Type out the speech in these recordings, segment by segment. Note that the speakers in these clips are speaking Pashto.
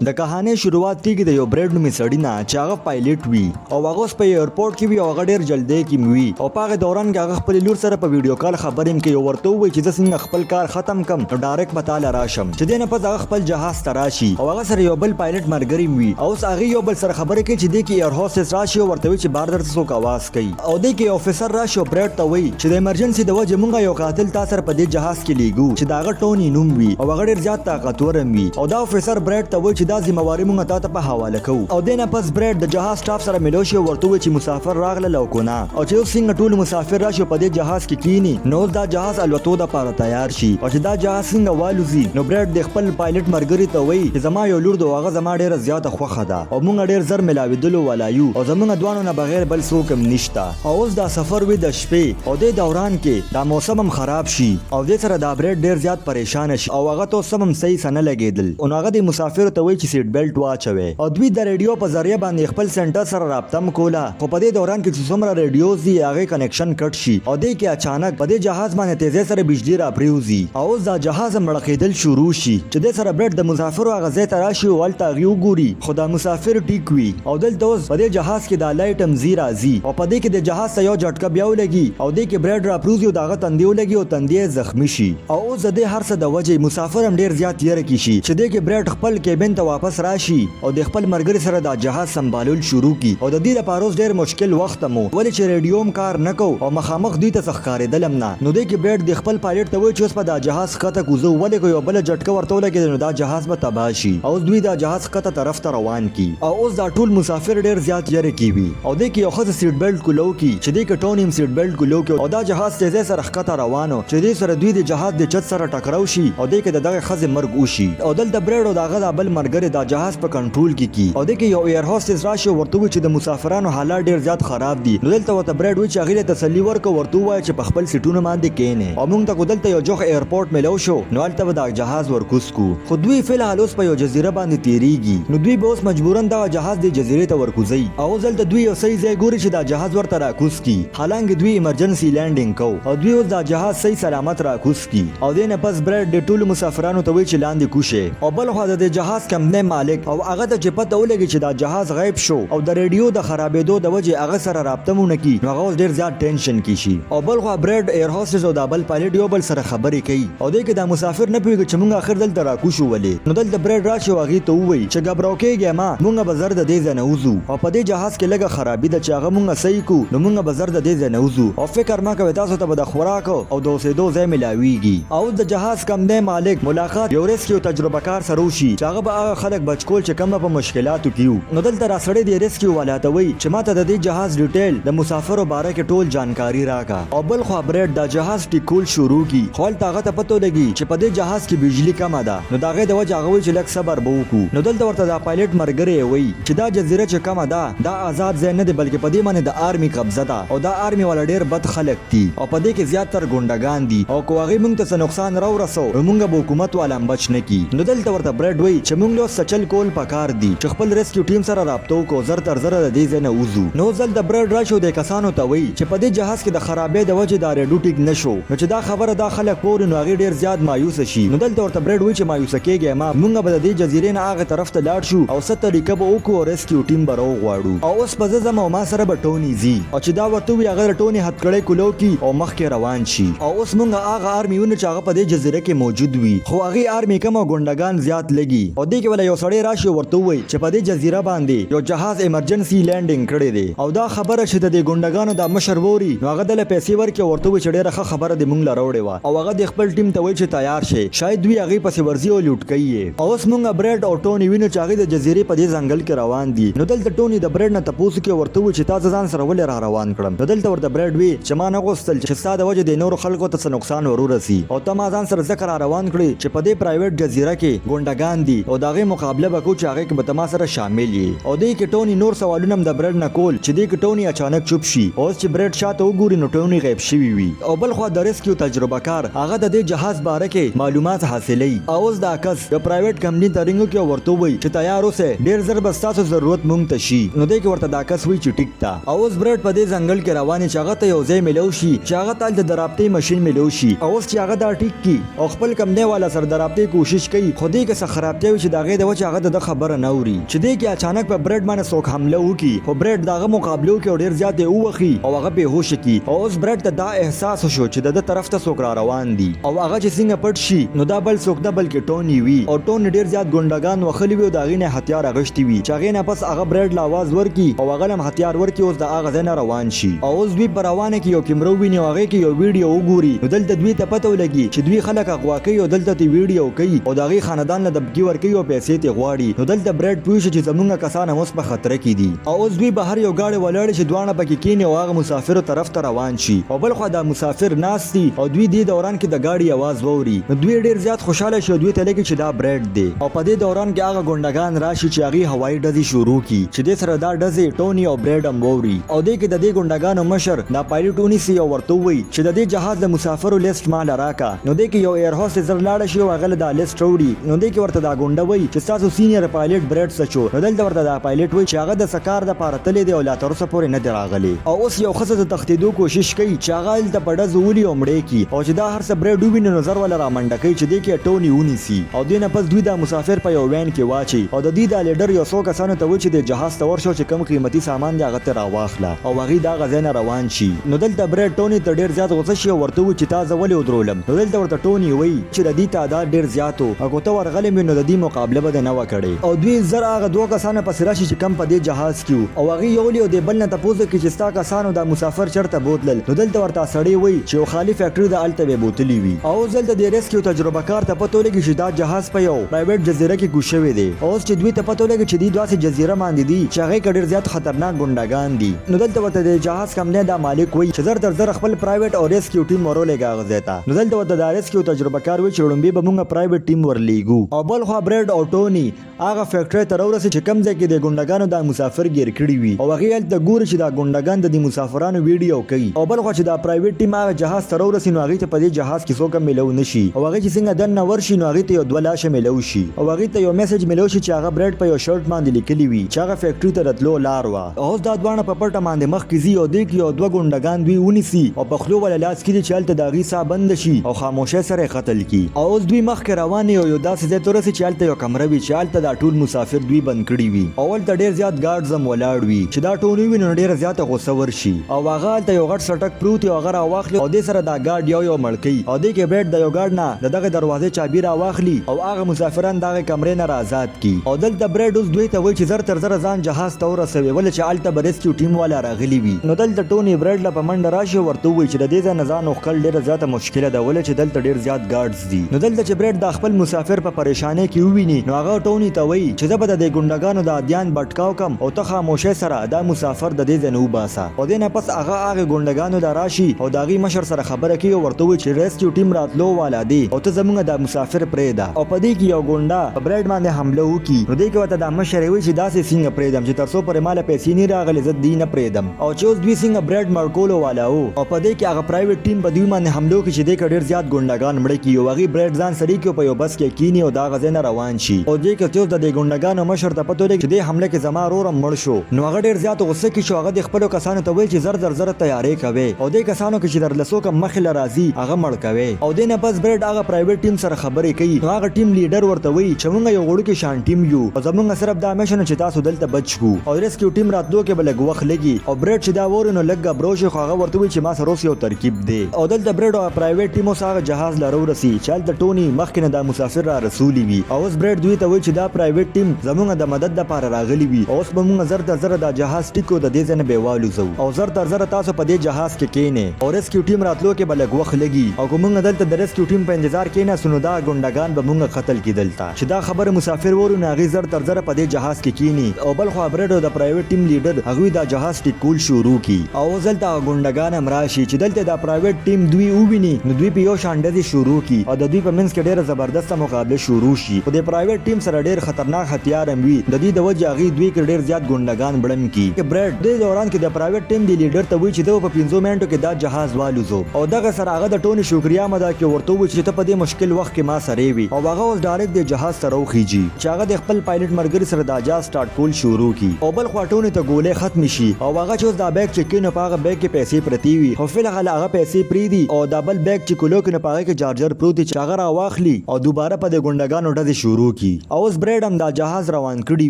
د کهانۍ شروعات کیږي د یو بریډ نومي سړي نه چې هغه پایلټ وي او هغه اوس په ایرپورټ کې وي او هغه ډیر جلدی کې وي او په هغه دوران کې هغه خپل لور سره په ویډیو کال خبرې هم کوي او ورته ووایي چې زه څنګه خپل کار ختم کم نو ډایرکټ به تاله راشم. چې دې نه پس هغه خپل جهاز ته راشي او هغه سره یو بل پایلټ مرګری هم وي او اوس هغه یو بل سره خبرې کوي چې دې کې ایئر هوسټس راشي او ورته وایي چې بهر درته څوک اواز کوي او دې کې یو افیسر راشي او بریډ ته وایي چې د ایمرجنسي د وجې مونږ یو قاتل تا سره په دې جهاز کې لیږو چې د هغه ټوني نوم وي او هغه ډیر زیات طاقتور هم وي او دا افیسر بریډ ته وایي چې دا ذمه واري مونږ تاته په حواله کوو. او دې نه پس بریډ د جهاز سټاف سره ملو شي او ورته ووایي چې مسافر راغلل او که نه او چې اوس څنګه ټول مسافر راشي او په دې جهاز کې کینی نو اوس دا جهاز الوتو دپاره تیار شي او چې دا جهاز څنګه والوزي نو بریډ د خپل پایلټ مرګري ته وایي چې زما یو لور ده او هغه زما ډیره زیاته خوښه ده او مونږ ډیر زر ملاویدلو والا یو او زمونږ دواړو نه بغیر بل څوک هم نشته. او اوس دا سفر وي د شپې او دې دوران کې دا موسم هم خراب شي او دې سره دا بریډ ډیر زیات پریشانه شي او هغه ته اوس سم هم صحیح څه نه لګیدل نو هغه دې مسافرو ته وایي چې سیټ بیلټ واچوی او دوی د ریډیو په ذریعه باندې خپل سنټر سره رابطه هم کوله خو په دې دوران کې چې څومره ریډیوز دي هغې کنکشن کټ شي او دې کې اچانک په دې جهاز باندې تیزۍ سره بجلي راپریوځي او اوس دا جهاز هم ړقیدل شروع شي چې دې سره بریډ د مسافرو هغه ځای ته راشي او هلته هغوی وګوري خو دا مسافر ټیک وي او دلته اوس په دې جهاز کې دا لایټ هم ځي راځي او په دې کې د جهاز ته یو جټکه بیا ولګي او دې کې بریډ راپروځي او د هغه تندی ولګي او تندی یې زخمي شي او اوس د دې هر څه د وجې مسافر هم ډیر زیات یره کې شي چې دې کې بریډ خپل کیبن ته واپس راشي او د خپل مرګري سره دا جهاز سمبالول شروع کړي او د دې لپاره اوس ډیر مشکل وخت هم و ولې چې ریډیو هم کار نه کو او مخامخ دوی ته څه ښکاریدل هم نه. نو دې کې بریډ د خپل پایلټ ته وایي چې اوس به دا جهاز ښکته کوزو ولې که یوه بله جټکه ورته ولګیده نو دا جهاز به تباه شي او اوس دوی دا جهاز ښکته طرف ته روان کړي او اوس دا ټول مسافر ډیر زیات یرې کې وي او دې کې یو ښځه سیټ بیلټ کولو کړي چې دې کې ټوني هم سیټ بیلټ کولو کړي او دا جهاز تیزۍ سره ښکته روان و چې دې سره دوی د جهاز د چت سره ټکرو شي او دې کې د دغې ښځې مرګ وشي او دلته بریډ او د هغه دا بل مرګری دا جهاز په کنټرول کې کړي او دې کې یو ایئر هوسټس راشي او ورته ووایي چې د مسافرانو حالات ډیر زیات خراب دي نو دلته ورته بریډ وایي چې هغې له تسلي ورکړه او ورته ووایه چې په خپل سیټونو باندې کینې او مونږ ته کو دلته یو جوخ ایئرپورټ میلو شو نو هلته به دا جهاز ورکوز کو. خو دوی فی الحال اوس په یو جزیره باندې تیریږي نو دوی به اوس مجبورا دغه جهاز دې جزیرې ته ورکوزوي او اوس دلته دوی یو صحیح ځای ګوري چې دا جهاز ورته راکوز کړي حالانکه دوی ایمرجنسي لینډینګ کو او دوی اوس دا جهاز صحیح سلامت راکوز کړي او دې نه پس بریډ دې ټولو مسافرانو ته وایي چې لاندې کوز شئ او بل خوا د دې جهاز کمپنۍ مالک او هغه ته چې پته ولګي چې دا جهاز غیب شو او د ریډیو د خرابیدو د وجې هغه سره رابطه هم ونه کړي نو هغه اوس ډیر زیات ټینشن کې شي او بل خوا بریډ ایر هوسټس او دا بل پایلټ یو بل سره خبرې کوي او دې کې دا مسافر نه پوهیږي چې مونږ اخر دلته راکوز شو ولې نو دلته بریډ راشي او هغې ته ووایي چې ګبراو کیږی مه مونږ به زر د دې ځای نه وځو او په دې جهاز کې لږه خرابي ده چې هغه مونږ صحیح کړو نو مونږ به زر د دې ځای نه وځو او فکر مه کوئ تاسو ته به د خوراک او د اوسیدو ځای ملاویږي. او اوس د جهاز کمپنۍ مالک ملاقات یو ریسکیو تجربه کار سره وشي چې هغه به هغه خلک بچ کول چې کوم به په مشکلاتو کې وو نو دلته راسړی دې ریسکیو والا ته وایي چې ماته د دې جهاز ډیټیل د مسافرو باره کې ټول جانکاري راکه او بل خوا بریډ دا جهاز ټیک کول شروع کړي خو هلته هغه ته پته ولګي چې په دې جهاز کې بجلي کمه ده نو د هغې د وجې هغه وایي چې لږ صبر به وکړو نو دلته ورته دا پایلټ مرګری یې وایي چې دا جزیره چې کمه ده دا ازاد ځای نه دی بلکې په دې باندې د آرمي قبضه ده او دا آرمي والا ډیر بد خلک دي او په دې کې زیات تر ګونډه ګان دي او که هغوی مونږ ته څه نقصان راورسو نو مونږ به حکومت والا هم بچ نه کړي نو دلته ورته بریډ وایي چې مونږ له اوس څه چل کول پکار دي چې خپل ریسکیو ټیم سره رابطه وکړو او زر تر زره د دې ځای نه ووځو نو اوس دلته بریډ راشي او دې کسانو ته وایي چې په دې جهاز کې د خرابۍ د وجې دا ریډو ټیک نه شو نو چې دا خبره دا خلک پورې نو هغوی ډیر زیات مایوسه شي نو دلته ورته بریډ وایي چې مایوسه کیږی مه مونږ به د دې جزیرې نه هغه طرف ته لاړ شو او څه طریقه به وکړو او ریسکیو ټیم به راوغواړو او اوس به زه ځم او ما سره به ټوني ځي او چې دا ورته ووایي هغه د ټوني هتکړۍ کولو کړي او مخکې روان شي او اوس مونږ هغه آرمي وینو چې هغه په دې جزیره کې موجود وي خو هغې آرمي کم او ګونډګان زیات لږي او دې کې وله یو سړی راشي او ورته ووایي چې په دې جزیره باندې یو جهاز ایمرجنسي لینډینګ کړی دی او دا خبره چې د دې ګونډګانو دا مشر ووري نو هغه دله پیسې ورکړي او ورته ووایي چې ډیره ښه خبره دې مونږ له راوړې وه او هغه دې خپل ټیم ته وایي چې تیار شئ شاید دوی هغې پسې ورځي او لوټ کوي یې. او اوس مونږ بریډ او ټوني وینو چې هغوی د جزیرې په دې ځنګل کې روان دي نو دلته ټوني د بریډ نه تپوس وکړي او ورته ووایي چې تا زه ځان سره ولې را روان کړم نو دلته ورته بریډ وي چې ما نه غوښتل چې ستا د وجې دې نورو خلکو ته څه نقصان ورورسي او ته ما ځان سره ځکه را روان کړې چې په دې پرایویټ جزیره کې ګونډه ګان دي او د هغې مقابله به کوو چې هغې کې به ته ما سره شامل یې. او دې کې ټوني نور سوالونه هم د برډ نه کول چې دې کې ټوني اچانک چوپ شي او اوس چې برډ شاته وګوري نو ټوني غیب شوي وي. او بل خوا د ریسکیو تجربه کار هغه د دې جهاز باره کې معلومات حاصلوي او اوس دا کس یو پرایویټ کمپني ته رینګ وکړي او ورته ووایي چې تیار اوسئ ډیر زر به ستاسو ضرورت مونږ ته شي نو دې کې ورته دا کس وایي چې ټیک ده. او اوس برډ په دې ځنګل کې روان چې هغه ته یو ځای ملو شي چې هغه ته هلته د رابطې مشین ملو شي او اوس چې هغه دا ټیک کړي او خپل کمپنۍ والا سره د رابطې کوشش کوي خو دې کې څه خرابتیا وي چې د هغې هغې د وجې هغه د ده خبره نه اوري. چې دې کې اچانک په برېډ باندې څوک حمله وکړي خو برېډ د هغه مقابله وکړي او ډېر زیات یې ووهي او هغه بې هوشه کړي او اوس برېډ ته دا احساس وشو چې د ده طرف ته څوک راروان دي او هغه چې څنګه پټ شي نو دا بل څوک نه بلکې ټوني وي او ټوني ډېر زیات ګونډګان وهلي وي او د هغې نه یې هتیار اخیستي وي چې هغې نه پس هغه برېډ له اواز ورکړي او هغه له هم هتیار ورکړي اوس د هغه ځای نه روان شي او اوس دوی په روانه کې یو کیمره وویني او هغې کې یو ویډیو وګوري نو دلته دوی ته پته ولګي چې دوی خلک اغوا کوي او دلته ترې ویډیو کوي او د هغې خاندان له دمکي ورکوي او پیسې ترې غواړي نو دلته برېډ پوه شي چې زمونږ کسان هم اوس په خطره کې دي او اوس دوی بهر یو ګاډی ولاړ چې دواړه پکې کیني او هغه مسافرو طرف ته روان شي او بلخوا دا مسافر ناست دي او دوی دې دوران کې د ګاډي اواز واوري نو دوی ډېر زیات خوشحاله شي او دوی ته لګي چې دا برېډ دی او په دې دوران کې هغه ګونډګان راشي چې هغوی هوایي ډزې شروع کړي چې دې سره دا ډزې ټوني او برېډ هم واوري او دې کې د دې ګونډګانو مشر دا پایلټ ونیسي او ورته ووایي چې د دې جهاز د مسافرو لیست ما له راکه. نو دې کې یو ایر هوسټس زر لاړه شي او هغه له دا لیست راوړي. نو دې کې ورته دا ګونډه وایي چې ستاسو سینیر پایلټ برېډ څه شو؟ نو دلته ورته دا پایلټ وایي چې هغه د څه کار دپاره تللی دی او لا تر اوسه پورې نه دی راغلی. او اوس یو ښځه د تښتېدو کوشش کوي چې هغه هلته په ډزو ولي او مړې کړي او چې دا هر څه برېډ وویني نو زر وله رامنډه کوي چې دې کې ټوني ونیسي او دې نه پس دوی دا مسافر په یو وین کې واچوي او د دوی دا لیډر یو څو کسانو ته وایي چې دې جهاز ته ورشه او چې کوم قیمتي سامان دی هغه ترې راواخله او هغوی د هغه ځای نه روان شي. نو دلته برېډ ټوني ته ډېر زیات غوسه شي او ورته ووایي چې تا زه ولې ودرولم؟ نو دلته ورته ټوني وایي چې د دوی تعداد ډېر زیات و او که ته ورغلی وې نو د دوی مقابله به دې نه وه کړې. او دوی زر هغه دوو کسانو پسې راشي چې کوم په دې جهاز کې وو او هغوی یو له یو دې بل نه تپوس وکړي چې ستا کسانو دا مسافر چرته بوتلل؟ نو دلته ورته سړی وایي چې یو خالي فیکټري ده هلته به یې بوتلي وي. او اوس دلته دې ریسکیو تجربه کار ته پته ولګي چې دا جهاز په یو پرایویټ جزیره کې کوز شوی دی او اوس چې دوی ته پته ولګي چې دوی داسې جزیره باندې دي چې هغې کې ډېر زیات خطرناک ګونډګان دي نو دلته ورته د جهاز کمپنۍ دا مالک وایي چې زر تر زره خپل پرایویټ او ریسکیو ټیم ورولېږه هغه ځای ته. نو دلته ورته دا ریسکیو تجربه کار وایي چې ړومبی به مونږ پرایویټ ټیم ورلېږو. او بلخوا برېډ او ټوني هغه فیکټرۍ ته راورسي چې کوم ځای کې د ګونډګانو دا مسافر ګیر کړي وي او هغوی هلته ګوري چې دا ګونډګان د دې مسافرانو ویډیو کوي. او بلخوا چې دا پرایویټ ټیم هغه جهاز ته راورسي نو هغوی ته په دې جهاز کې څوک هم میلو نه شي او هغوی چې څنګه دننه ورشي نو هغوی ته یو دوه لاشه میلو شي او هغوی ته یو میسج میلو شي چې هغه برېډ په یو شرټ باندې لیکلي وي چې هغه فیکټري ته د تلو لار وه. او اوس دا دواړه په پټه باندې مخکې ځي او دې کې یو دوه ګونډګان دوی ونیسي او په خولو وله لاس کیږي چې هلته د هغوی ساه بنده شي او خاموشۍ سره یې قتل کړي. او اوس دوی مخکې روان او یو داسې ځای ته ورسي چې هلته یو کمره وي چې هلته دا ټول مسافر دوی بند کړي وي او هلته ډېر زیات ګارډز هم ولاړ وي چې دا ټول وویني نو ډېره زیاته غوسه ورشي او هغه هلته یو غټ څټک پروت وي او هغه راواخلي او دې سره دا ګارډ یو یو مړ کوي او دې کې برېډ د یو ګارډ نه د دغې دروازې چابي راواخلي او هغه مسافران د هغې کمرې نه را ازاد کړي. او دلته برېډ اوس دوی ته وایي چې زر تر زره ځان جهاز ته ورسوي ولې چې هلته به ریسکیو ټیم والا راغلي وي. نو دلته ټوني برېډ له په منډه راشي او ورته ووایي چې د دې ځای نه ځان وښکل ډېره زیاته مشکله ده ولې چې دلته ډېر زیات ګارډز دي. نو دلته چې برېډ دا خپل مسافر په پریشانۍ کې وویني نو هغه ټوني ته وایي چې زه به د دې ګونډګانو دا دیان بټکاو کم او ته خاموشۍ سره دا مسافر د دې ځای نه وباسه. او دې نه پس هغه هغې ګونډګانو له راشي او د هغوی مشر سره خبره کوي او ورته ووایي چې ریسکیو ټیم راتلو والا دی او ته زمونږ دا مسافر پرېږده. او په دې کې یو ګونډه په برېډ باندې حمله وکړي نو دې کې ورته دا مشر یې وایي چې داسې څنګه پرېږدم چې تر څو پورې ماله پیسې نی راغلې زه دوی نه پرېږدم. او چې اوس دوی څنګه برېډ مړ کولو والا وو او په دې کې هغه پرایویټ ټیم په دوی باندې حمله وکړي چې دې کې ډېر زیات ګونډګان مړه کړي او هغوی برېډ ځان سره کړي او په یو بس کې کیني او د هغه ځای نه روان شي. او دې کې چې اوس د دې ګونډګانو مشر ته پته ولګي چې دې حمله کې زما ورور هم مړ شو نو هغه ډېر زیات غوسه کې شو. هغه دې خپلو کسانو ته وویل چې زر تر زره تیارې کوئ او دې کسانو کې چې درله څوک هم مخې له راځي هغه مړ کوئ. او دې نه پس برېډ هغه پرایویټ ټیم سره خبرې کوي نو هغه ټیم لیډر ورته وایي چې مونږ یو وړوکی شان ټیم یو او زمونږ صرف دا مشن و چې تاسو دلته بچ کړو او ریسکیو ټیم راتلو کې به لږ وخت لګي. او برېډ چې دا ووري نو لږ ګبرو شي خو هغه ورته وایي چې ما سره اوس یو ترکیب دی. او دلته برېډ او هغه پرایویټ ټیم اوس هغه جهاز له راورسي چې هلته ټوني مخکې نه دا مسافر را رسولي وي. او اوس برېډ دوی ته وایي چې دا پرایویټ ټیم زمونږ د مدد لپاره راغلي وي او اوس به مونږ زر تر زره دا جهاز ټیک کړو د دې ځای نه به یې والوزوو او زر تر زره تاسو په دې جهاز کې کینئ او ریسکیو ټیم راتلو کې به لږ وخت لګي او که مونږ دلته د ریسکیو ټیم په انتظار کیناستو نو دا ګونډګان به مونږ قتل کړي. دلته چې دا خبره مسافر ووري نو هغوی زر تر زره په دې جهاز کې کیني او بلخوا برېډ او د پرایویټ ټیم لیډر هغوی دا جهاز ټیک کول شروع کړي او اوس دلته هغه ګونډګان هم راشي چې دلته دا پرایویټ ټیم دوی وویني نو دوی په یو شان ډزې شروع کړي او د دوی په منځ کې ډیره زبردسته مقابله شروع شي. خو د پرایویټ ټیم سره ډیر خطرناک هتیار هم وي د دوی د وجې هغوی دوی کې ډیر زیات ګونډګان بړم کړي. برېډ دې دوران کې د پرایویټ ټیم دې لیډر ته وایي چې زه به په پنځو منټو کې دا جهاز والوزوم او دغه سره هغه د ټوني شکریا هم ادا کړي او ورته ووایي چې ته په دې مشکل وخت کې ما سره وې. او هغه اوس ډایرکټ دې جهاز ته راوخیژي چې هغه د خپل پایلټ ملګري سره دا جهاز سټارټ کول شروع کړي. او بل خوا ټوني ته ګولۍ ختمې شي او هغه چې اوس دا بیګ چک کوي نو په هغه بیګ کې پیسې پرتې وي خو فلحال هغه پیسې پریږدي او دا بل بیګ چې کولو کې نو په هغه کې جارجر پروت وي چې هغه راواخلي او دوباره په دې ګونډګانو ډزې شروع کړي. وکړي. او اوس بریډ هم دا جهاز روان کړي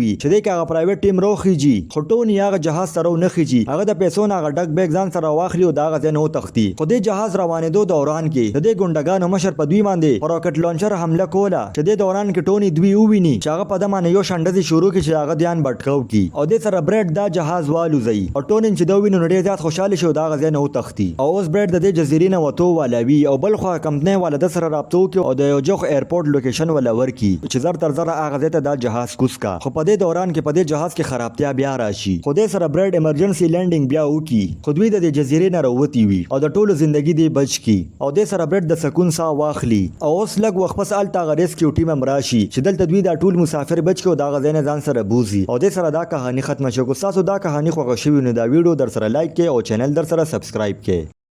وي چې دې کې هغه پرایویټ ټیم روخیږي، خو ټوني هغه جهاز ته رو نه خیږي، هغه د پیسو نه هغه ډک بیګ ځان سره واخلي او د هغه ځای نه وتښتي. خو دې جهاز روانیدو دوران کې د دې ګونډګانو مشر په دوی باندې په راکټ لانچر حمله کوله چې دې دوران کې ټوني دوی وویني چې هغه په ده باندې یو شان ډزې شروع کړي چې د هغه دیان بټکاو کړي او دې سره بریډ دا جهاز والوزوي او ټوني چې دا وویني نو ډیر زیات خوشحاله شي او د هغه ځای نه وتښتي. او اوس بریډ د دې جزیرې نه وتو والا وي او بلخوا کمپنۍ والا ده سره رابطه وکړي او د یو جوخ ایرپورټ لوکیشن وله ورکړي چې زر تر زره هغه ځای ته دا جهاز کوز کا. خو په دې دوران کې په دې جهاز کې خرابتیا بیا راشي خو دې سره بریډ ایمرجنسي لینډینګ بیا وکړي خو دوی د دې جزیرې نه راوتي وي او د ټولو زندګي دې بچ کړي او دې سره بریډ د سکون ساه واخلي. او اوس لږ وخت پس هلته هغه ریسکیو ټیم هم راشي چې دلته دوی دا ټول مسافر بچ کړي او د هغه ځای نه ځان سره بوځي او دې سره دا کهاني ختمه شوه. که ستاسو دا کهاني خوښه شوي نو دا ویډیو درسره لایک کړئ او چینل درسره سبسکرایب کړئ.